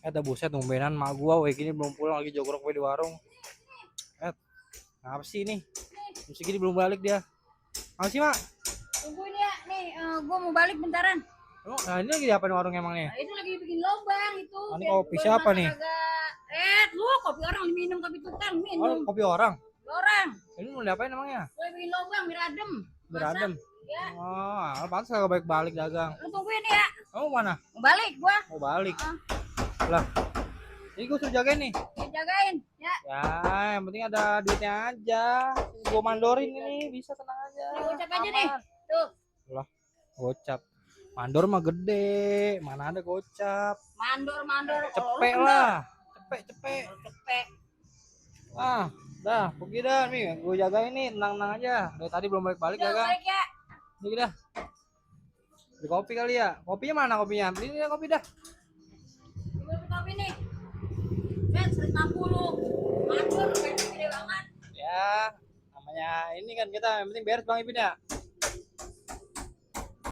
Buset tumbenan mak gua weh gini belum pulang lagi jogrok di warung. Apa sih ini? Jam segini belum balik dia. Apa sih, Mak? Tungguin ya, nih gua mau balik bentaran. Emang, nah ini lagi apa nih warung emangnya? Nah, itu lagi bikin lobang itu. Ini Biar kopi siapa nih? lu kopi orang diminum kopi tukang Oh, minum. kopi orang. Orang. Ini mau diapain emangnya? Gue bikin lobang biar adem. Beradem. Ya. Oh, pantas kagak balik-balik dagang. Lu tungguin ya. Kamu mana? Mau balik gua. Mau balik. Uh. Lah. Ini gue suruh jagain nih. Ya, jagain ya. Ya, yang penting ada duitnya aja. Gue mandorin ini, bisa tenang aja. Nih, gocap aja nih. Tuh. Lah, gocap. Mandor mah gede, mana ada gocap. Mandor. Cepet lah. Cepet. Ah, dah, pergi dah nih. Gue jagain nih, tenang-tenang aja. Dari tadi belum balik-balik ya, Kang. Balik ya. Ini dah. Beli kopi kali ya. Kopinya mana kopinya? Beli nih kopi dah. Beli kopi nih. Kan 160. Mandor gede banget. Ya, namanya ini kan kita yang penting beres Bang Ipin ya.